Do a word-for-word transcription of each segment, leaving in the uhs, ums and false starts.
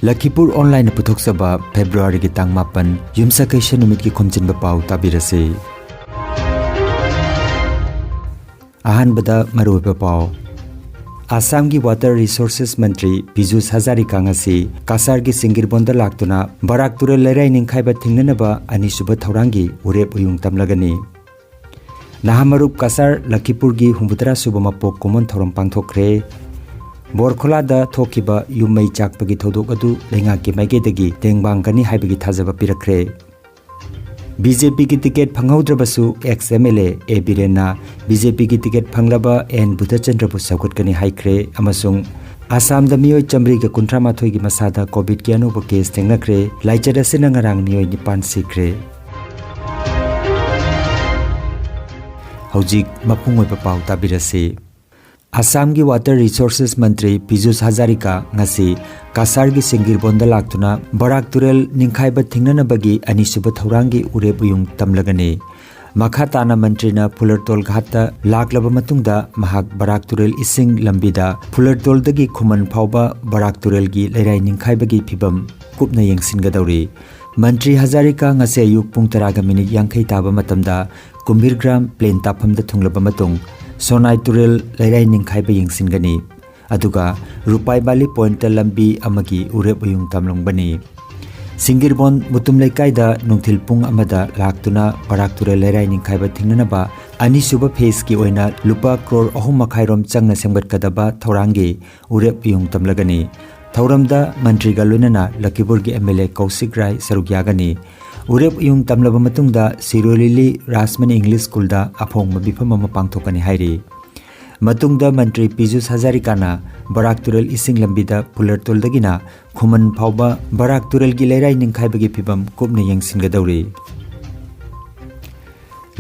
ꯂꯈꯤꯄꯨꯔ ꯑꯣꯟꯂꯥꯏꯟꯅ ꯄꯨꯊꯣꯛꯆꯕ ꯐꯦꯕ꯭ꯔꯨꯋꯥꯔꯤꯒꯤ ꯇꯥꯡ ꯃꯥꯄꯟ, ꯌꯨꯝꯁꯀꯩꯁ ꯅꯨꯃꯤꯠꯀꯤ ꯈꯣꯝꯖꯤꯟꯕ ꯄꯥꯎ ꯇꯥꯕꯤꯔꯁꯤ꯫ ꯑꯍꯥꯟꯕꯗ ꯃꯔꯨꯑꯣꯏꯕ ꯄꯥꯎ꯫ ꯑꯁꯥꯝꯒꯤ ꯋꯥꯇꯔ ꯔꯤꯁꯣꯔꯁꯦꯁ ꯃꯟꯇ꯭ꯔꯤ ꯄꯤꯖꯨꯁ ꯍꯖꯥꯔꯤꯀꯥ ꯉꯁꯤ ꯀꯁꯥꯔꯒꯤ ꯁꯤꯡꯒꯤꯔꯕꯣꯟꯗ ꯂꯥꯛꯇꯨꯅ ꯕꯔꯥꯛ ꯇꯨꯔꯦꯜ ꯂꯩꯔꯥꯏ ꯅꯤꯡꯈꯥꯏꯕ ꯊꯤꯡꯅꯅꯕ ꯑꯅꯤꯁꯨꯕ ꯊꯧꯔꯥꯡꯒꯤ ꯎꯔꯦꯞ ꯎꯌꯨꯡ ꯇꯝꯂꯒꯅꯤ꯫ ꯅꯍꯥꯃꯔꯨꯞ ꯀꯁꯥꯔ ꯂꯈꯤꯄꯨꯔꯒꯤ ꯍꯨꯝꯐꯨꯇꯔꯥ ꯁꯨꯕ ꯃꯄꯣꯛ ꯀꯨꯝꯑꯣꯟ ꯊꯧꯔꯝ ꯄꯥꯡꯊꯣꯛꯈ꯭ꯔꯦ꯫ ꯕꯣꯔꯈꯣꯂꯥꯗ ꯊꯣꯛꯈꯤꯕ ꯌꯨꯝ ꯃꯩ ꯆꯥꯛꯄꯒꯤ ꯊꯧꯗꯣꯛ ꯑꯗꯨ ꯂꯩꯉꯥꯛꯀꯤ ꯃꯥꯏꯀꯩꯗꯒꯤ ꯇꯦꯡꯕꯥꯡꯒꯅꯤ ꯍꯥꯏꯕꯒꯤ ꯊꯥꯖꯕ ꯄꯤꯔꯛꯈ꯭ꯔꯦ꯫ ꯕꯤ ꯖꯦ ꯄꯤꯒꯤ ꯇꯤꯀꯦꯠ ꯐꯪꯍꯧꯗ꯭ꯔꯕꯁꯨ ex M L A A ꯕꯤꯔꯦꯟꯅ ꯕꯤ ꯖꯦ ꯄꯤꯒꯤ ꯇꯤꯀꯦꯠ ꯐꯪꯂꯕ ꯑꯦꯟ ꯕꯨꯙꯆꯟꯗ꯭ꯔꯕꯨ ꯁꯧꯒꯠꯀꯅꯤ ꯍꯥꯏꯈ꯭ꯔꯦ ꯑꯃꯁꯨꯡ ꯑꯁꯥꯝꯗ ꯃꯤꯑꯣꯏ ꯆꯥꯃꯔꯤꯒ ꯀꯨꯟꯊ꯭ꯔꯥ ꯃꯥꯊꯣꯏꯒꯤ ꯃꯁꯥꯗ ꯀꯣꯚꯤꯗꯀꯤ ꯑꯅꯧꯕ ꯀꯦꯁ ꯊꯦꯡꯅꯈ꯭ꯔꯦ꯫ ꯂꯥꯏꯆꯠ ꯑꯁꯤꯅ ꯉꯔꯥꯡ ꯃꯤꯑꯣꯏ ꯅꯤꯄꯥꯟ ꯁꯤꯈ꯭ꯔꯦ꯫ ꯍꯧꯖꯤꯛ ꯃꯄꯨꯡ ꯑꯣꯏꯕ ꯄꯥꯎ ꯇꯥꯕꯤꯔꯁꯤ꯫ ꯑꯁꯥꯝꯒꯤ ꯋꯥꯇꯔ ꯔꯤꯁꯣꯔꯁꯦꯁ ꯃꯟꯇ꯭ꯔꯤ ꯄꯤꯖꯨꯁ ꯍꯖꯥꯔꯤꯀꯥ ꯉꯁꯤ ꯀꯁꯥꯔꯒꯤ ꯁꯤꯡꯒꯤꯔꯕꯣꯟꯗ ꯂꯥꯛꯇꯨꯅ ꯕꯔꯥꯛ ꯇꯨꯔꯦꯜ ꯅꯤꯡꯈꯥꯏꯕ ꯊꯤꯡꯅꯅꯕꯒꯤ ꯑꯅꯤꯁꯨꯕ ꯊꯧꯔꯥꯡꯒꯤ ꯎꯔꯦꯞ ꯎꯌꯨꯡ ꯇꯝꯂꯒꯅꯤ꯫ ꯃꯈꯥ ꯇꯥꯅ ꯃꯟꯇ꯭ꯔꯤꯅ ꯐꯨꯂꯔꯇꯣꯜ ꯘꯥꯠꯇ ꯂꯥꯛꯂꯕ ꯃꯇꯨꯡꯗ ꯃꯍꯥꯛ ꯕꯔꯥꯛ ꯇꯨꯔꯦꯜ ꯏꯁꯤꯡ ꯂꯝꯕꯤꯗ ꯐꯨꯂꯔꯇꯣꯜꯗꯒꯤ ꯈꯨꯃꯟ ꯐꯥꯎꯕ ꯕꯔꯥꯛ ꯇꯨꯔꯦꯜꯒꯤ ꯂꯩꯔꯥꯏ ꯅꯤꯡꯈꯥꯏꯕꯒꯤ ꯐꯤꯕꯝ ꯀꯨꯞꯅ ꯌꯦꯡꯁꯤꯟꯒꯗꯧꯔꯤ꯫ ꯃꯟꯇ꯭ꯔꯤ ꯍꯖꯥꯔꯤꯀꯥ ꯉꯁꯤ ꯑꯌꯨꯛ ꯄꯨꯡ ꯇꯔꯥꯒ ꯃꯤꯅꯤꯠ ꯌꯥꯡꯈꯩ ꯇꯥꯕ ꯃꯇꯝꯗ ꯀꯨꯝꯚꯤꯔꯒ꯭ꯔꯥꯝ ꯄ꯭ꯂꯦꯟ ꯇꯥꯐꯝꯗ ꯊꯨꯡꯂꯕ ꯃꯇꯨꯡ ꯁꯣꯅꯥꯏ ꯇꯨꯔꯦꯜ ꯂꯩꯔꯥꯏ ꯅꯤꯡꯈꯥꯏꯕ ꯌꯦꯡꯁꯤꯟꯒꯅꯤ꯫ ꯑꯗꯨꯒ ꯔꯨꯄꯥꯏ ꯚꯦꯂꯤ ꯄꯣꯏꯟꯠꯇ ꯂꯝꯕꯤ ꯑꯃꯒꯤ ꯎꯔꯦꯞ ꯎꯌꯨꯡ ꯇꯝꯂꯝꯒꯅꯤ꯫ ꯁꯤꯡꯒꯤꯔꯕꯣꯟ ꯃꯨꯇꯨꯝ ꯂꯩꯀꯥꯏꯗ ꯅꯨꯡꯊꯤꯜ ꯄꯨꯡ ꯑꯃꯗ ꯂꯥꯛꯇꯨꯅ ꯕꯔꯥꯛ ꯇꯨꯔꯦꯜ ꯂꯩꯔꯥꯏ ꯅꯤꯡꯈꯥꯏꯕ ꯊꯤꯡꯅꯅꯕ ꯑꯅꯤꯁꯨꯕ ꯐꯦꯖꯀꯤ ꯑꯣꯏꯅ ꯂꯨꯄꯥ ꯀ꯭ꯔꯣꯔ ꯑꯍꯨꯝ ꯃꯈꯥꯏꯔꯣꯝ ꯆꯪꯅ ꯁꯦꯝꯒꯠꯀꯗꯕ ꯊꯧꯔꯥꯡꯒꯤ ꯎꯔꯦꯞ ꯎꯌꯨꯡ ꯇꯝꯂꯒꯅꯤ꯫ ꯊꯧꯔꯝꯗ ꯃꯟꯇ꯭ꯔꯤꯒ ꯂꯣꯏꯅꯅ ꯂꯈꯤꯄꯨꯔꯒꯤ ꯑꯦꯝ ꯑꯦꯜ ꯑꯦ ꯀꯧꯁꯤꯛ ꯔꯥꯏ ꯁꯔꯨꯛ ꯌꯥꯒꯅꯤ꯫ ꯎꯔꯦꯞ ꯎꯌꯨꯡ ꯇꯝꯂꯕ ꯃꯇꯨꯡꯗ ꯁꯤꯔꯣꯏ ꯂꯤꯂꯤ ꯔꯥꯖꯃꯅꯤ ꯏꯪꯂꯤꯁ ꯁ꯭ꯀꯨꯜꯗ ꯑꯐꯣꯡꯕ ꯃꯤꯐꯝ ꯑꯃ ꯄꯥꯡꯊꯣꯛꯀꯅꯤ ꯍꯥꯏꯔꯤ꯫ ꯃꯇꯨꯡꯗ ꯃꯟꯇ꯭ꯔꯤ ꯄꯤꯖꯨꯁ ꯍꯖꯥꯔꯤꯀꯥꯅ ꯕꯔꯥꯛ ꯇꯨꯔꯦꯜ ꯏꯁꯤꯡ ꯂꯝꯕꯤꯗ ꯐꯨꯂꯔꯇꯣꯜꯗꯒꯤꯅ ꯈꯨꯃꯟ ꯐꯥꯎꯕ ꯕꯔꯥꯛ ꯇꯨꯔꯦꯜꯒꯤ ꯂꯩꯔꯥꯏ ꯅꯤꯡꯈꯥꯏꯕꯒꯤ ꯐꯤꯕꯝ ꯀꯨꯞꯅ ꯌꯦꯡꯁꯤꯟꯒꯗꯧꯔꯤ꯫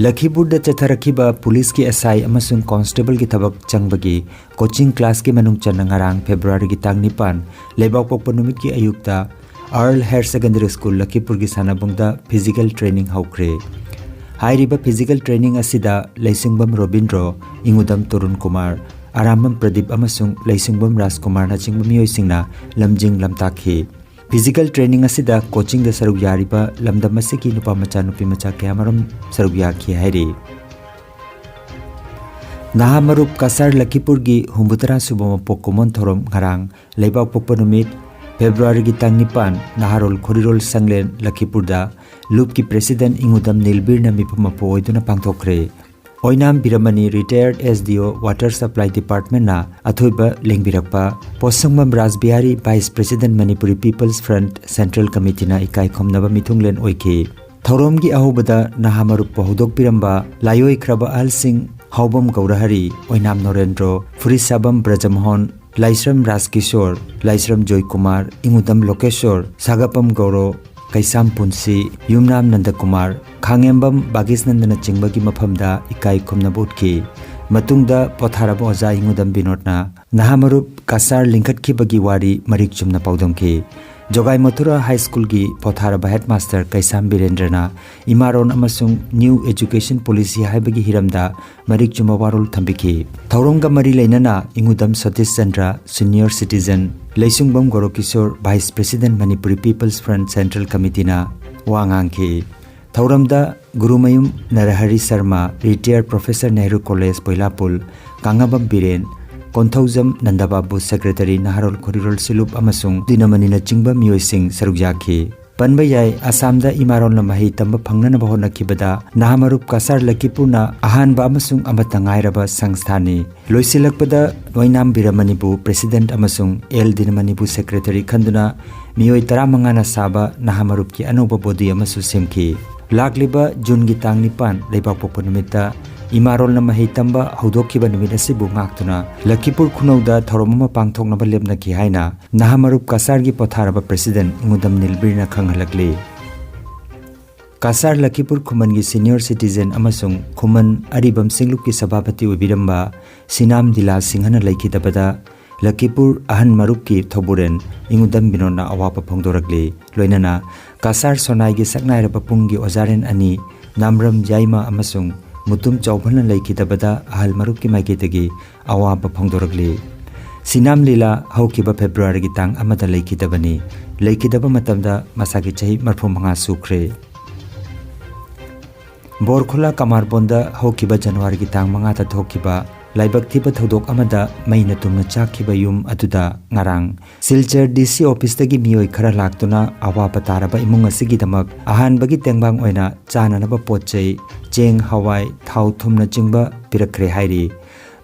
ꯂꯈꯤꯄꯨꯔꯗ ꯆꯠꯊꯔꯛꯈꯤꯕ ꯄꯨꯂꯤꯁꯀꯤ ꯑꯦꯁ ꯑꯥꯏ ꯑꯃꯁꯨꯡ ꯀꯣꯟꯁꯇꯦꯕꯜꯒꯤ ꯊꯕꯛ ꯆꯪꯕꯒꯤ ꯀꯣꯆꯤꯡ ꯀ꯭ꯂꯥꯁꯀꯤ ꯃꯅꯨꯡ ꯆꯟꯅ ꯉꯔꯥꯡ ꯐꯦꯕ꯭ꯔꯨꯋꯥꯔꯤꯒꯤ ꯇꯥꯡ ꯅꯤꯄꯥꯟ, ꯂꯩꯕꯥꯛꯄꯣꯛꯄ ꯅꯨꯃꯤꯠꯀꯤ ꯑꯌꯨꯛꯇ ꯑꯥꯔꯜ ꯍꯥꯌꯔ ꯁꯦꯀꯦꯟꯗꯔꯤ ꯁ꯭ꯀꯨꯜ ꯂꯈꯤꯄꯨꯔꯒꯤ ꯁꯥꯟꯅꯕꯨꯡꯗ ꯐꯤꯖꯤꯀꯦꯜ ꯇ꯭ꯔꯦꯅꯤꯡ ꯍꯧꯈ꯭ꯔꯦ꯫ ꯍꯥꯏꯔꯤꯕ ꯐꯤꯖꯤꯀꯦꯜ ꯇ꯭ꯔꯦꯅꯤꯡ ꯑꯁꯤꯗ ꯂꯩꯁꯤꯡꯕꯝ ꯔꯣꯕꯤꯟꯗ꯭ꯔꯣ, ꯏꯉꯨꯗꯝ ꯇꯔꯨꯟ ꯀꯨꯃꯥꯔ, ꯑꯔꯥꯝꯕꯝ ꯄ꯭ꯔꯗꯤꯞ ꯑꯃꯁꯨꯡ ꯂꯩꯁꯤꯡꯕꯝ ꯔꯥꯖꯀꯨꯃꯥꯔꯅꯆꯤꯡꯕ ꯃꯤꯑꯣꯏꯁꯤꯡꯅ ꯂꯝꯖꯤꯡ ꯂꯝꯇꯥꯛꯈꯤ꯫ Physical training ꯑꯁꯤꯗ coachingꯗ ꯁꯔꯨꯛ ꯌꯥꯔꯤꯕ ꯂꯝꯗꯝ ꯑꯁꯤꯒꯤ ꯅꯨꯄꯥ ꯃꯆꯥ ꯅꯨꯄꯤ ꯃꯆꯥ ꯀꯌꯥꯃꯔꯨꯝ ꯁꯔꯨꯛ ꯌꯥꯈꯤ ꯍꯥꯏꯔꯤ꯫ ꯅꯍꯥ ꯃꯔꯨꯞ ꯀꯁꯥꯔ ꯂꯈꯤꯄꯨꯔꯒꯤ ꯍꯨꯝꯐꯨꯇꯔꯥ ꯁꯨꯕ ꯃꯄꯣꯛ ꯀꯨꯝꯑꯣꯟ ꯊꯧꯔꯝ ꯉꯔꯥꯡ ꯂꯩꯕꯥꯛꯄꯣꯛꯄ ꯅꯨꯃꯤꯠ Februaryꯒꯤ ꯇꯥꯡ ꯅꯤꯄꯥꯟ ꯅꯍꯥꯔꯣꯜ ꯈꯣꯔꯤꯔꯣꯜ ꯁꯪꯂꯦꯟ ꯂꯈꯤꯄꯨꯔꯗ ꯂꯨꯞꯀꯤ President ꯏꯉꯨꯗꯝ ꯅꯤꯜꯕꯤꯔꯅ ꯃꯤꯐꯝ ꯃꯄꯨ ꯑꯣꯏꯗꯨꯅ ꯄꯥꯡꯊꯣꯛꯈ꯭ꯔꯦ꯫ ꯑꯣꯏꯅꯥꯝ ꯕꯤꯔꯃꯅꯤ, retired S D O Water Supply Departmentꯅ ꯑꯊꯣꯏꯕ ꯂꯦꯡꯕꯤꯔꯛꯄ, ꯄꯣꯠꯁꯪꯕꯝ ꯔꯥꯖꯕꯤꯍꯥꯔꯤ, Vice President Manipuri People's Front Central Committeeꯅ ꯏꯀꯥꯏ ꯈꯨꯝꯅꯕ ꯃꯤꯊꯨꯡꯂꯦꯟ ꯑꯣꯏꯈꯤ꯫ ꯊꯧꯔꯝꯒꯤ ꯑꯍꯧꯕꯗ ꯅꯍꯥ ꯃꯔꯨꯞꯄꯨ ꯍꯧꯗꯣꯛꯄꯤꯔꯝꯕ ꯂꯥꯏꯑꯣꯏꯈ꯭ꯔꯕ ꯑꯍꯜꯁꯤꯡ ꯍꯥꯎꯕꯝ ꯒꯧꯔꯍꯔꯤ, ꯑꯣꯏꯅꯥꯝ ꯅꯣꯔꯦꯟꯗ꯭ꯔꯣ, ꯐꯨꯔꯤꯁꯥꯕꯝ ꯕ꯭ꯔꯖꯃꯣꯍꯟ, ꯂꯥꯏꯁ꯭ꯔꯝ ꯔꯥꯖꯀꯤꯁꯣꯔ, ꯂꯥꯏꯁ꯭ꯔꯝ ꯖꯣꯏꯀꯨꯃꯥꯔ, ꯏꯉꯨꯗꯝ ꯂꯣꯀꯦꯁꯣꯔ, ꯁꯥꯒꯥꯄꯝ ꯒꯧꯔꯣ, ꯀꯩꯁꯥꯝ ꯄꯨꯟꯁꯤ, ꯌꯨꯝꯅꯥꯝ ꯅꯟꯗꯀꯨꯃꯥꯔ, ꯈꯥꯡꯉꯦꯝꯕꯝ ꯕꯥꯒꯤꯁꯅꯟꯗꯅꯆꯤꯡꯕꯒꯤ ꯃꯐꯝꯗ ꯏꯀꯥꯏ ꯈꯨꯝꯅꯕ ꯎꯠꯈꯤ꯫ ꯃꯇꯨꯡꯗ ꯄꯣꯊꯥꯔꯕ ꯑꯣꯖꯥ ꯏꯉꯨꯗꯝ ꯕꯤꯅꯣꯗꯅ ꯅꯍꯥ ꯃꯔꯨꯞ ꯀꯁꯥꯔ ꯂꯤꯡꯈꯠꯈꯤꯕꯒꯤ ꯋꯥꯔꯤ ꯃꯔꯤꯛ ꯆꯨꯝꯅ ꯄꯥꯎꯗꯝꯈꯤ꯫ ꯖꯣꯒꯥꯏ ꯃꯊꯨꯔꯥ ꯍꯥꯏ ꯁ꯭ꯀꯨꯜꯒꯤ ꯄꯣꯊꯥꯔꯕ headmaster ꯀꯩꯁꯥꯝ ꯕꯤꯔꯦꯟꯗ꯭ꯔꯅ ꯏꯃꯥꯔꯣꯟ ꯑꯃꯁꯨꯡ New Education Policy ꯍꯥꯏꯕꯒꯤ ꯍꯤꯔꯝꯗ ꯃꯔꯤꯛ ꯆꯨꯝꯕ ꯋꯥꯔꯣꯜ ꯊꯝꯕꯤꯈꯤ꯫ ꯊꯧꯔꯝꯒ ꯃꯔꯤ ꯂꯩꯅꯅ ꯏꯉꯨꯗꯝ Satish Chandra, senior citizen, ꯂꯩꯁꯨꯡꯕꯝ ꯒꯣꯔꯣꯀꯤꯁꯣꯔ, Vice President Manipuri People's Front Central Committeeꯅ ꯋꯥ ꯉꯥꯡꯈꯤ꯫ ꯊꯧꯔꯝꯗ Gurumayum ꯅꯔꯍꯔꯤ Sharma, retired Professor Nehru College ꯕꯣꯏꯂꯥꯄꯨꯜ, ꯀꯥꯡꯉꯕꯝ Biren, Konthoujam ꯅꯟꯗꯕꯥꯕꯨ, Secretary ꯅꯍꯥꯔꯣꯜ ꯈꯣꯔꯤꯔꯣꯜ ꯁꯤꯂꯨꯞ ꯑꯃꯁꯨꯡ ꯗꯤꯅꯃꯅꯤꯅꯆꯤꯡꯕ ꯃꯤꯑꯣꯏꯁꯤꯡ ꯁꯔꯨꯛ ꯌꯥꯈꯤ꯫ ꯄꯟꯕ ꯌꯥꯏ, ꯑꯁꯥꯝꯗ ꯏꯃꯥꯔꯣꯟꯅ ꯃꯍꯩ ꯇꯝꯕ ꯐꯪꯅꯅꯕ ꯍꯣꯠꯅꯈꯤꯕꯗ ꯅꯍꯥ ꯃꯔꯨꯞ ꯀꯁꯥꯔ ꯂꯈꯤꯄꯨꯔꯅ ꯑꯍꯥꯟꯕ ꯑꯃꯁꯨꯡ ꯑꯃꯠꯇ ꯉꯥꯏꯔꯕ ꯁꯪꯁꯊꯥꯅꯤ꯫ ꯂꯣꯏꯁꯤꯜꯂꯛꯄꯗ ꯅꯣꯏꯅꯥꯝ ꯕꯤꯔꯃꯅꯤꯕꯨ President ꯑꯃꯁꯨꯡ ꯑꯦꯜ ꯗꯤꯅꯃꯅꯤꯕꯨ Secretary ꯈꯟꯗꯨꯅ ꯃꯤꯑꯣꯏ ꯇꯔꯥꯃꯉꯥꯅ ꯁꯥꯕ ꯅꯍꯥ ꯃꯔꯨꯞꯀꯤ ꯑꯅꯧꯕ body ꯑꯃꯁꯨ ꯁꯦꯝꯈꯤ꯫ ꯂꯥꯛꯂꯤꯕ ꯖꯨꯟꯒꯤ ꯇꯥꯡ ꯅꯤꯄꯥꯟ ꯂꯩꯕꯥꯛꯄꯣꯛꯄ ꯅꯨꯃꯤꯠꯇ ꯏꯃꯥꯔꯣꯜꯅ ꯃꯍꯩ ꯇꯝꯕ ꯍꯧꯗꯣꯛꯈꯤꯕ ꯅꯨꯃꯤꯠ ꯑꯁꯤꯕꯨ ꯉꯥꯛꯇꯨꯅ ꯂꯈꯤꯄꯨꯔ ꯈꯨꯅꯧꯗ ꯊꯧꯔꯝ ꯑꯃ ꯄꯥꯡꯊꯣꯛꯅꯕ ꯂꯦꯞꯅꯈꯤ ꯍꯥꯏꯅ ꯅꯍꯥ ꯃꯔꯨꯞ ꯀꯁꯥꯔꯒꯤ ꯄꯣꯊꯥꯔꯕ President ꯏꯉꯨꯗꯝ ꯅꯤꯜꯕꯤꯔꯅ ꯈꯪꯍꯜꯂꯛꯂꯤ꯫ ꯀꯁꯥꯔ ꯂꯈꯤꯄꯨꯔ ꯈꯨꯃꯟꯒꯤ senior citizen ꯑꯃꯁꯨꯡ ꯈꯨꯃꯟ ꯑꯔꯤꯕꯝ ꯁꯤꯡꯂꯨꯞꯀꯤ ꯁꯚꯥꯄꯇꯤ ꯑꯣꯏꯕꯤꯔꯝꯕ ꯁꯤꯅꯥꯝ ꯗꯤꯂꯥ ꯁꯤꯡꯍꯅ ꯂꯩꯈꯤꯗꯕꯗ ꯂꯈꯤꯄꯨꯔ ꯑꯍꯟ ꯃꯔꯨꯞꯀꯤ ꯊꯧꯕꯨꯔꯦꯟ ꯏꯉꯨꯗꯝ ꯕꯤꯅꯣꯗꯅ ꯑꯋꯥꯕ ꯐꯣꯡꯗꯣꯔꯛꯂꯤ꯫ ꯂꯣꯏꯅꯅ ꯀꯁꯥꯔ ꯁꯣꯅꯥꯏꯒꯤ ꯁꯛꯅꯥꯏꯔꯕ ꯄꯨꯡꯒꯤ ꯑꯣꯖꯥꯔꯦꯟ ꯑꯅꯤ ꯅꯥꯝꯔꯝ ꯌꯥꯏꯃ ꯑꯃꯁꯨꯡ ꯃꯨꯇꯨꯝ ꯆꯥꯎꯕꯅ ꯂꯩꯈꯤꯗꯕꯗ ꯑꯍꯜ ꯃꯔꯨꯞꯀꯤ ꯃꯥꯏꯀꯩꯗꯒꯤ ꯑꯋꯥꯕ ꯐꯣꯡꯗꯣꯔꯛꯂꯤ꯫ ꯁꯤꯅꯥꯝ ꯂꯤꯂꯥ ꯍꯧꯈꯤꯕ ꯐꯦꯕ꯭ꯔꯨꯋꯥꯔꯤꯒꯤ ꯇꯥꯡ ꯑꯃꯗ ꯂꯩꯈꯤꯗꯕꯅꯤ꯫ ꯂꯩꯈꯤꯗꯕ ꯃꯇꯝꯗ ꯃꯁꯥꯒꯤ ꯆꯍꯤ ꯃꯔꯤꯐꯨ ꯃꯉꯥ ꯁꯨꯈ꯭ꯔꯦ꯫ ꯕꯣꯔꯈꯨꯂꯥ ꯀꯃꯥꯔꯕꯣꯟꯗ ꯍꯧꯈꯤꯕ ꯖꯅꯋꯥꯔꯤꯒꯤ ꯇꯥꯡ ꯃꯉꯥꯗ ꯊꯣꯛꯈꯤꯕ ꯂꯥꯏꯕꯛ ꯊꯤꯕ ꯊꯧꯗꯣꯛ ꯑꯃꯗ ꯃꯩꯅ ꯇꯨꯝꯅ ꯆꯥꯛꯈꯤꯕ ꯌꯨꯝ ꯑꯗꯨꯗ ꯉꯔꯥꯡ ꯁꯤꯜꯆꯔ ꯗꯤ ꯁꯤ ꯑꯣꯐꯤꯁꯇꯒꯤ ꯃꯤꯑꯣꯏ ꯈꯔ ꯂꯥꯛꯇꯨꯅ ꯑꯋꯥꯕ ꯇꯥꯔꯕ ꯏꯃꯨꯡ ꯑꯁꯤꯒꯤꯗꯃꯛ ꯑꯍꯥꯟꯕꯒꯤ ꯇꯦꯡꯕꯥꯡ ꯑꯣꯏꯅ ꯆꯥꯅꯅꯕ ꯄꯣꯠ ꯆꯩ, ꯆꯦꯡ, ꯍꯋꯥꯏ, ꯊꯥꯎ, ꯊꯨꯝꯅꯆꯤꯡꯕ ꯄꯤꯔꯛꯈ꯭ꯔꯦ ꯍꯥꯏꯔꯤ꯫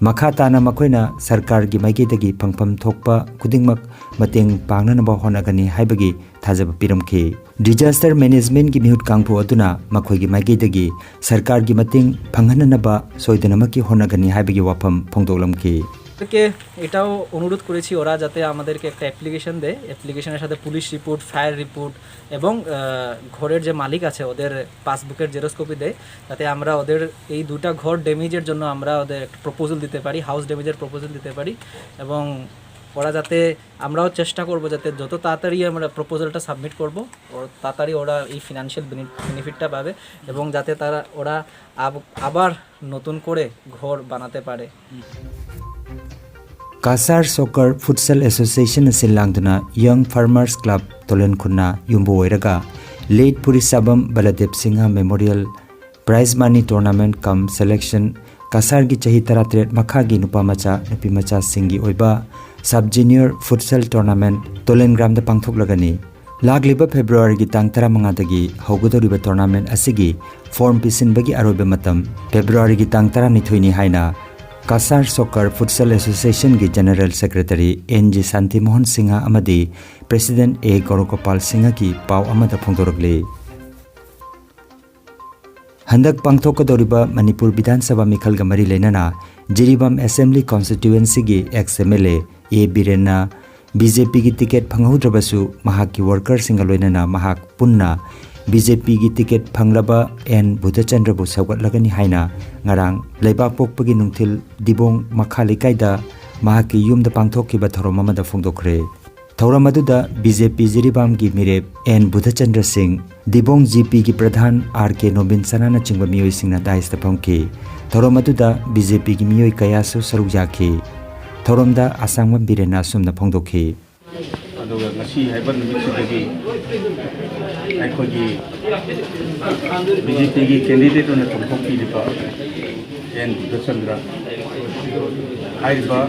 ꯃꯈꯥ ꯇꯥꯅ ꯃꯈꯣꯏꯅ ꯁꯔꯀꯥꯔꯒꯤ ꯃꯥꯏꯀꯩꯗꯒꯤ ꯐꯪꯐꯝ ꯊꯣꯛꯄ ꯈꯨꯗꯤꯡꯃꯛ ꯃꯇꯦꯡ ꯄꯥꯡꯅꯅꯕ ꯍꯣꯠꯅꯒꯅꯤ ꯍꯥꯏꯕꯒꯤ ꯊꯥꯖꯕ ꯄꯤꯔꯝꯈꯤ꯫ ꯗꯤꯖꯥꯁꯇꯔ ꯃꯦꯅꯦꯖꯃꯦꯟꯠꯀꯤ ꯃꯤꯍꯨꯠ ꯀꯥꯡꯕꯨ ꯑꯗꯨꯅ ꯃꯈꯣꯏꯒꯤ ꯃꯥꯏꯀꯩꯗꯒꯤ ꯁꯔꯀꯥꯔꯒꯤ ꯃꯇꯦꯡ ꯐꯪꯍꯟꯅꯅꯕ ꯁꯣꯏꯗꯅꯃꯛꯀꯤ ꯍꯣꯠꯅꯒꯅꯤ ꯍꯥꯏꯕꯒꯤ ꯋꯥꯐꯝ ꯐꯣꯡꯗꯣꯛꯂꯝꯈꯤ꯫ তাদেরকে এটাও অনুরোধ করেছি, ওরা যাতে আমাদেরকে একটা অ্যাপ্লিকেশন দেয়, অ্যাপ্লিকেশনের সাথে পুলিশ রিপোর্ট, ফায়ার রিপোর্ট এবং আহ, ঘরের যে মালিক আছে ওদের পাসবুকের জেরোস্কপি দেয়, যাতে আমরা ওদের এই দুটা ঘর ড্যামেজের জন্য আমরা ওদের একটা প্রপোজাল দিতে পারি, হাউস ড্যামেজের প্রপোজাল দিতে পারি। এবং ওরা যাতে, আমরাও চেষ্টা করব যাতে যত তাড়াতাড়ি আমরা প্রপোজালটা সাবমিট করব, ও তাড়াতাড়ি ওরা এই ফিনান্সিয়াল বেনিফিটটা পাবে এবং যাতে তারা ওরা আব- আবার নতুন করে ঘর বানাতে পারে। ꯀꯁꯥꯔ ꯁꯣꯀꯔ ꯐꯨꯠꯁꯜ ꯑꯦꯁꯣꯁꯤꯌꯦꯁꯟꯅ ꯁꯤꯜ ꯂꯥꯡꯗꯨꯅ ꯌꯪ ꯐꯥꯔꯃꯔꯁ ꯀ꯭ꯂꯕ ꯇꯣꯂꯦꯟ ꯈꯨꯟꯅ ꯌꯨꯝꯕꯨ ꯑꯣꯏꯔꯒ ꯂꯦꯠ ꯐꯨꯔꯤꯁꯥꯕꯝ Baldev Singh memorial prize money tournament cum selection ꯀꯁꯥꯔꯒꯤ ꯆꯍꯤ ꯇꯔꯥꯇꯔꯦꯠ ꯃꯈꯥꯒꯤ ꯅꯨꯄꯥ ꯃꯆꯥ ꯅꯨꯄꯤ ꯃꯆꯥꯁꯤꯡꯒꯤ ꯑꯣꯏꯕ sub junior futsal tournament Tolen ꯒ꯭ꯔꯥꯝꯗ ꯄꯥꯡꯊꯣꯛꯂꯒꯅꯤ꯫ ꯂꯥꯛꯂꯤꯕ ꯐꯦꯕ꯭ꯔꯨꯋꯥꯔꯤꯒꯤ ꯇꯥꯡ ꯇꯔꯥꯃꯉꯥꯗꯒꯤ ꯍꯧꯒꯗꯧꯔꯤꯕ ꯇꯣꯔꯅꯥꯃꯦꯟꯠ ꯑꯁꯤꯒꯤ ꯐꯣꯔꯝ ꯄꯤꯁꯤꯟꯕꯒꯤ ꯑꯔꯣꯏꯕ ꯃꯇꯝ ꯐꯦꯕ꯭ꯔꯨꯋꯥꯔꯤꯒꯤ ꯇꯥꯡ ꯇꯔꯥꯅꯤꯊꯣꯏꯅꯤ ꯍꯥꯏꯅ ꯀꯁꯥꯔ ꯁꯣꯀꯔ ꯐꯨꯠꯁꯜ ꯑꯦꯁꯣꯁꯤꯌꯦꯁꯟꯒꯤ general secretary N G Shantimohan Singh ꯑꯃꯗꯤ ꯄ꯭ꯔꯦꯁꯤꯗꯦꯟꯠ ꯑꯦ ꯒꯧꯔꯒꯣꯄꯥꯜ ꯁꯤꯡꯍꯒꯤ ꯄꯥꯎ ꯑꯃꯗ ꯐꯣꯡꯗꯣꯔꯛꯂꯤ꯫ ꯍꯟꯗꯛ ꯄꯥꯡꯊꯣꯛꯀꯗꯧꯔꯤꯕ ꯃꯅꯤꯄꯨꯔ ꯕꯤꯙꯥꯟ ꯁꯚꯥ ꯃꯤꯈꯜꯒ ꯃꯔꯤ ꯂꯩꯅꯅ ꯖꯤꯔꯤꯕꯥꯝ ꯑꯦꯁꯦꯝꯕ꯭ꯂꯤ ꯀꯣꯟꯁꯇꯤꯇ꯭ꯌꯨꯑꯦꯟꯁꯤꯒꯤ ex M L A A ꯕꯤꯔꯦꯟꯅ ꯕꯤ ꯖꯦ ꯄꯤꯒꯤ ꯇꯤꯀꯦꯠ ꯐꯪꯍꯧꯗ꯭ꯔꯕꯁꯨ ꯃꯍꯥꯛꯀꯤ ꯋꯥꯔꯀꯔꯁꯤꯡꯒ ꯂꯣꯏꯅꯅ ꯃꯍꯥꯛ ꯄꯨꯟꯅ ꯕꯤ ꯖꯦ ꯄꯤꯒꯤ ꯇꯤꯀꯦꯠ ꯐꯪꯂꯕ ꯑꯦꯟ ꯕꯨꯙꯆꯟꯗ꯭ꯔꯕꯨ ꯁꯧꯒꯠꯂꯒꯅꯤ ꯍꯥꯏꯅ ꯉꯔꯥꯡ ꯂꯩꯕꯥꯛꯄꯣꯛꯄꯒꯤ ꯅꯨꯡꯊꯤꯜ ꯗꯤꯕꯣꯡ ꯃꯈꯥ ꯂꯩꯀꯥꯏꯗ ꯃꯍꯥꯛꯀꯤ ꯌꯨꯝꯗ ꯄꯥꯡꯊꯣꯛꯈꯤꯕ ꯊꯧꯔꯝ ꯑꯃꯗ ꯐꯣꯡꯗꯣꯛꯈ꯭ꯔꯦ꯫ ꯊꯧꯔꯝ ꯑꯗꯨꯗ ꯕꯤ ꯖꯦ ꯄꯤ ꯖꯤꯔꯤꯕꯥꯝꯒꯤ ꯃꯤꯔꯦꯞ ꯑꯦꯟ ꯕꯨꯙꯆꯟꯗ꯭ꯔ ꯁꯤꯡ, ꯗꯤꯕꯣꯡ ꯖꯤ ꯄꯤꯒꯤ ꯄ꯭ꯔꯙꯥꯟ ꯑꯥꯔ ꯀꯦ ꯅꯣꯕꯤꯟ ꯁꯅꯥꯅꯆꯤꯡꯕ ꯃꯤꯑꯣꯏꯁꯤꯡꯅ ꯗꯥꯏꯁꯇ ꯐꯝꯈꯤ꯫ ꯊꯧꯔꯝ ꯑꯗꯨꯗ ꯕꯤ ꯖꯦ ꯄꯤꯒꯤ ꯃꯤꯑꯣꯏ ꯀꯌꯥꯁꯨ ꯁꯔꯨꯛ ꯌꯥꯈꯤ꯫ ꯊꯧꯔꯝꯗ ꯑꯁꯥꯡꯕꯝ ꯕꯤꯔꯦꯟꯅ ꯑꯁꯨꯝꯅ ꯐꯣꯡꯗꯣꯛꯈꯤ꯫ ꯑꯗꯨꯒ ꯉꯁꯤ ꯍꯥꯏꯕ ꯅꯨꯃꯤꯠꯁꯤꯗꯒꯤ ꯑꯩꯈꯣꯏꯒꯤ ꯕꯤ ꯖꯦ ꯄꯤꯒꯤ ꯀꯦꯟꯗꯤꯗꯦꯠ ꯑꯣꯏꯅ ꯆꯣꯡꯊꯣꯛꯄꯤꯔꯤꯕ ꯑꯦꯟ ꯕꯨꯙꯆꯟꯗ꯭ꯔ ꯍꯥꯏꯔꯤꯕ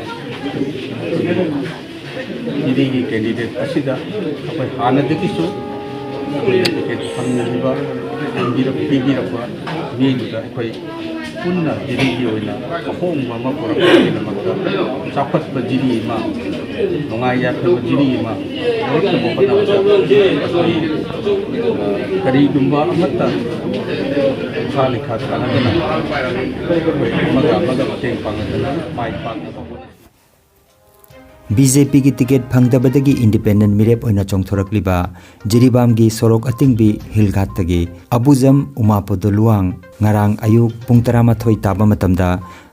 ꯖꯤꯔꯤꯒꯤ ꯀꯦꯟꯗꯤꯗꯦꯠ ꯑꯁꯤꯗ ꯑꯩꯈꯣꯏ ꯍꯥꯟꯅꯗꯒꯤꯁꯨ ꯑꯩꯈꯣꯏꯅ ꯇꯤꯀꯦꯠ ꯐꯪꯅꯤꯡꯕ ꯊꯝꯕꯤꯔꯛ-, ꯄꯤꯕꯤꯔꯛꯄ ꯃꯤꯗꯨꯗ ꯑꯩꯈꯣꯏ ꯄꯨꯟꯅ ꯖꯤꯔꯤꯒꯤ ꯑꯣꯏꯅ ꯑꯍꯣꯡꯕ ꯑꯃ ꯄꯨꯔꯛꯄꯒꯤꯗꯃꯛꯇ ꯆꯥꯎꯈꯠꯄ ꯖꯤꯔꯤ ꯑꯃ, ꯅꯨꯡꯉꯥꯏ ꯌꯥꯏꯐꯕ ꯖꯤꯔꯤ ꯑꯃ ꯑꯣꯏꯔꯛꯅꯕ ꯍꯣꯠꯅꯕꯗ ꯑꯩꯈꯣꯏ, ꯑ, ꯀꯔꯤꯒꯨꯝꯕ ꯑꯃꯠꯇ ꯈꯥ ꯂꯩꯈꯥ ꯊꯥꯅꯗꯅ ꯑꯩꯈꯣꯏ ꯑꯃꯒ ꯑꯃꯒ ꯃꯇꯦꯡ ꯄꯥꯡꯅꯗꯅ ꯃꯥꯏ ꯄꯥꯛꯅꯕ ꯍꯣꯠꯅꯁꯤ꯫ ꯕꯤ ꯖꯦ ꯄꯤꯒꯤ ꯇꯤꯀꯦꯠ ꯐꯪꯗꯕꯗꯒꯤ ꯏꯟꯗꯤꯄꯦꯟꯗꯦꯟ ꯃꯤꯔꯦꯞ ꯑꯣꯏꯅ ꯆꯣꯡꯊꯣꯔꯛꯂꯤꯕ ꯖꯤꯔꯤꯕꯥꯝꯒꯤ ꯁꯣꯔꯣꯛ ꯑꯇꯤꯡꯕꯤ ꯍꯤꯜ ꯘꯥꯠꯇꯒꯤ ꯑꯕꯨꯖꯝ ꯎꯃꯥꯄꯗꯣ ꯂꯨꯋꯥꯡ ꯉꯔꯥꯡ ꯑꯌꯨꯛ ꯄꯨꯡ ꯇꯔꯥꯃꯥꯊꯣꯏ ꯇꯥꯕ ꯃꯇꯝꯗ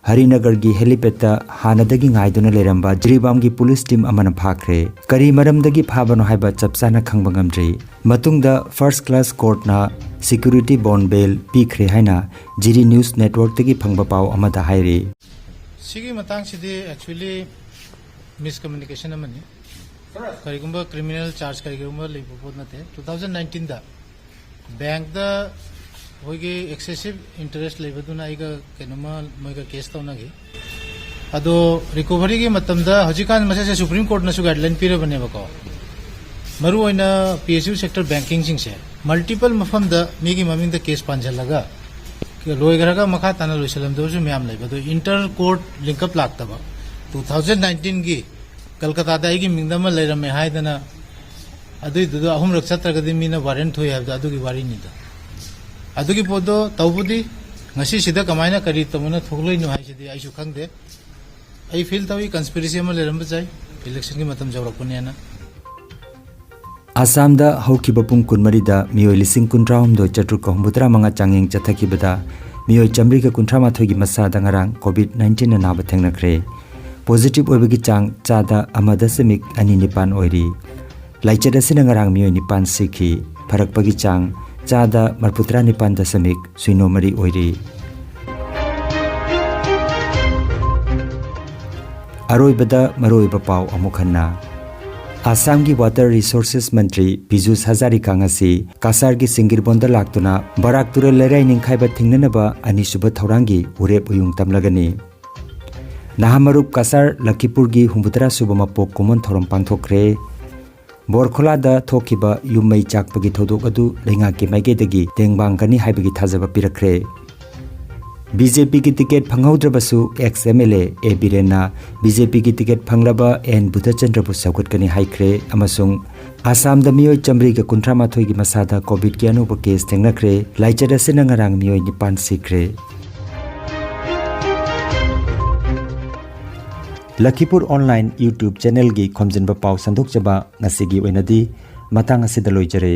ꯍꯔꯤꯅꯒꯔꯒꯤ helipad ꯇ ꯍꯥꯟꯅꯗꯒꯤ ꯉꯥꯏꯗꯨꯅ ꯂꯩꯔꯝꯕ ꯖꯤꯔꯤꯕꯥꯝꯒꯤ ꯄꯨꯂꯤꯁ ꯇꯤꯝ ꯑꯃꯅ ꯐꯥꯈ꯭ꯔꯦ꯫ ꯀꯔꯤ ꯃꯔꯝꯗꯒꯤ ꯐꯥꯕꯅꯣ ꯍꯥꯏꯕ ꯆꯞ ꯆꯥꯅ ꯈꯪꯕ ꯉꯝꯗ꯭ꯔꯤ꯫ ꯃꯇꯨꯡꯗ first class court ꯅ security bond bail ꯄꯤꯈ꯭ꯔꯦ ꯍꯥꯏꯅ ꯖꯤꯔꯤ ꯅ꯭ꯌꯨꯁ ꯅꯦꯠꯋꯔꯛꯇꯒꯤ ꯐꯪꯕ ꯄꯥꯎ ꯑꯃꯗ ꯍꯥꯏꯔꯤ꯫ ꯁꯤꯒꯤ ꯃꯇꯥꯡꯁꯤꯗꯤ actually miscommunication ꯑꯃꯅꯤ꯫ ꯀꯔꯤꯒꯨꯝꯕ criminal charge ꯀꯔꯤꯒꯨꯝꯕ ꯂꯩꯕ ꯄꯣꯠ ꯅꯠꯇꯦ꯫ Two thousand nineteen ꯗ bank ꯇ ꯑꯩꯈꯣꯏꯒꯤ excessive interest ꯂꯩꯕꯗꯨꯅ ꯑꯩꯒ ꯀꯩꯅꯣꯝꯃ ꯃꯣꯏꯒ case ꯇꯧꯅꯈꯤ꯫ ꯑꯗꯣ recovery ꯒꯤ ꯃꯇꯝꯗ ꯍꯧꯖꯤꯛꯀꯥꯟ ꯃꯁꯤꯁꯦ Supreme Court ꯅꯁꯨ guideline ꯄꯤꯔꯕꯅꯦꯕꯀꯣ꯫ ꯃꯔꯨꯑꯣꯏꯅ P S U sector banking ꯁꯤꯡꯁꯦ multiple ꯃꯐꯝꯗ ꯃꯤꯒꯤ ꯃꯃꯤꯡꯗ case ꯄꯥꯟꯁꯤꯜꯂꯒ ꯂꯣꯏꯈ꯭ꯔꯒ ꯃꯈꯥ ꯇꯥꯅ ꯂꯣꯏꯁꯤꯜꯂꯝꯗꯕꯁꯨ ꯃꯌꯥꯝ ꯂꯩꯕ꯫ ꯑꯗꯣ inter court link up ꯂꯥꯛꯇꯕ, two thousand nineteen ꯒꯤ ꯀꯜꯀꯇꯥꯗ ꯑꯩꯒꯤ ꯃꯤꯡꯗ ꯑꯃ ꯂꯩꯔꯝꯃꯦ ꯍꯥꯏꯗꯅ ꯑꯗꯨꯏꯗꯨꯗ ꯑꯍꯨꯝꯂꯛ ꯆꯠꯇ꯭ꯔꯒꯗꯤ ꯃꯤꯅ warrant ꯊꯣꯛꯏ ꯍꯥꯏꯕꯗꯣ ꯑꯗꯨꯒꯤ ꯋꯥꯔꯤꯅꯤꯗ꯫ ꯑꯗꯨꯒꯤ ꯄꯣꯠꯇꯣ ꯇꯧꯕꯗꯤ ꯉꯁꯤꯁꯤꯗ ꯀꯃꯥꯏꯅ ꯀꯔꯤ ꯇꯧꯕꯅ ꯊꯣꯛꯂꯛꯏꯅꯣ ꯍꯥꯏꯁꯤꯗꯤ ꯑꯩꯁꯨ ꯈꯪꯗꯦ꯫ ꯑꯩ feel ꯇꯧꯏ conspiracy ꯑꯃ ꯂꯩꯔꯝꯕ ꯌꯥꯏ, election ꯒꯤ ꯃꯇꯝ ꯌꯧꯔꯛꯄꯅꯦꯅ꯫ ꯑꯁꯥꯝꯗ ꯍꯧꯈꯤꯕ ꯄꯨꯡ ꯀꯨꯟꯃꯔꯤꯗ ꯃꯤꯑꯣꯏ ꯂꯤꯁꯤꯡ ꯀꯨꯟꯊ꯭ꯔꯥꯍꯨꯝꯗꯣꯏ ꯆꯥꯇ꯭ꯔꯨꯛꯀ ꯍꯨꯝꯐꯨꯇꯔꯥ ꯃꯉꯥ ꯆꯥꯡꯌꯦꯡ ꯆꯠꯊꯈꯤꯕꯗ, ꯃꯤꯑꯣꯏ ꯆꯥꯃꯔꯤꯒ ꯀꯨꯟꯊ꯭ꯔꯥ ꯃꯥꯊꯣꯏꯒꯤ ꯃꯁꯥꯗ ꯉꯔꯥꯡ COVID nineteen ꯅ ꯅꯥꯕ ꯊꯦꯡꯅꯈ꯭ꯔꯦ꯫ Positive ꯑꯣꯏꯕꯒꯤ ꯆꯥꯡ ꯆꯥꯗ ꯑꯃ ꯗꯁꯃꯤꯛ ꯑꯅꯤ ꯅꯤꯄꯥꯟ ꯑꯣꯏꯔꯤ꯫ ꯂꯥꯏꯆꯠ ꯑꯁꯤꯅ ꯉꯔꯥꯡ ꯃꯤꯑꯣꯏ ꯅꯤꯄꯥꯟ ꯁꯤꯈꯤ꯫ ꯐꯔꯛꯄꯒꯤ ꯆꯥꯡ ꯆꯥꯗ ꯃꯔꯤꯐꯨꯇꯔꯥ ꯅꯤꯄꯥꯟ ꯗꯁꯃꯤꯛ ꯁꯤꯅꯣ ꯃꯔꯤ ꯑꯣꯏꯔꯤ꯫ ꯑꯔꯣꯏꯕꯗ ꯃꯔꯨꯑꯣꯏꯕ ꯄꯥꯎ ꯑꯃꯨꯛ ꯍꯟꯅ꯫ ꯑꯁꯥꯝꯒꯤ Water Resources ꯃꯟꯇ꯭ꯔꯤ ꯄꯤꯖꯨꯁ ꯍꯖꯥꯔꯤꯀꯥ ꯉꯁꯤ ꯀꯁꯥꯔꯒꯤ ꯁꯤꯡꯒꯤꯔꯕꯣꯟꯗ ꯂꯥꯛꯇꯨꯅ ꯕꯔꯥꯛ ꯇꯨꯔꯦꯜ ꯂꯩꯔꯥꯏ ꯅꯤꯡꯈꯥꯏꯕ ꯊꯤꯡꯅꯅꯕ ꯑꯅꯤꯁꯨꯕ ꯊꯧꯔꯥꯡꯒꯤ ꯎꯔꯦꯞ ꯎꯌꯨꯡ ꯇꯝꯂꯒꯅꯤ꯫ ꯅꯍꯥ ꯃꯔꯨꯞ ꯀꯁꯥꯔ ꯂꯈꯤꯄꯨꯔꯒꯤ ꯍꯨꯝꯐꯨꯇꯔꯥ ꯁꯨꯕ ꯃꯄꯣꯛ ꯀꯨꯝꯑꯣꯟ ꯊꯧꯔꯝ ꯄꯥꯡꯊꯣꯛꯈ꯭ꯔꯦ꯫ ꯕꯣꯔꯈꯣꯂꯥꯗ ꯊꯣꯛꯈꯤꯕ ꯌꯨꯝ ꯃꯩ ꯆꯥꯛꯄꯒꯤ ꯊꯧꯗꯣꯛ ꯑꯗꯨ ꯂꯩꯉꯥꯛꯀꯤ ꯃꯥꯏꯀꯩꯗꯒꯤ ꯇꯦꯡꯕꯥꯡꯒꯅꯤ ꯍꯥꯏꯕꯒꯤ ꯊꯥꯖꯕ ꯄꯤꯔꯛꯈ꯭ꯔꯦ꯫ ꯕꯤ ꯖꯦ ꯄꯤꯒꯤ ꯇꯤꯀꯦꯠ ꯐꯪꯍꯧꯗ꯭ꯔꯕꯁꯨ ex M L A A ꯕꯤꯔꯦꯟꯅ ꯕꯤ ꯖꯦ ꯄꯤꯒꯤ ꯇꯤꯀꯦꯠ ꯐꯪꯂꯕ ꯑꯦꯟ ꯕꯨꯙꯆꯟꯗ꯭ꯔꯕꯨ ꯁꯧꯒꯠꯀꯅꯤ ꯍꯥꯏꯈ꯭ꯔꯦ ꯑꯃꯁꯨꯡ ꯑꯁꯥꯝꯗ ꯃꯤꯑꯣꯏ ꯆꯥꯃꯔꯤꯒ ꯀꯨꯟꯊ꯭ꯔꯥ ꯃꯥꯊꯣꯏꯒꯤ ꯃꯁꯥꯗ ꯀꯣꯚꯤꯗꯀꯤ ꯑꯅꯧꯕ ꯀꯦꯁ ꯊꯦꯡꯅꯈ꯭ꯔꯦ꯫ ꯂꯥꯏꯆꯠ ꯑꯁꯤꯅ ꯉꯔꯥꯡ ꯃꯤꯑꯣꯏ ꯅꯤꯄꯥꯟ ꯁꯤꯈ꯭ꯔꯦ꯫ ꯂꯈꯤꯄꯨꯔ online YouTube channelꯒꯤ ꯈꯣꯝꯖꯤꯟꯕ ꯄꯥꯎ ꯁꯟꯗꯣꯛꯆꯕ ꯉꯁꯤꯒꯤ ꯑꯣꯏꯅꯗꯤ ꯃꯇꯥꯡ ꯑꯁꯤꯗ ꯂꯣꯏꯖꯔꯦ꯫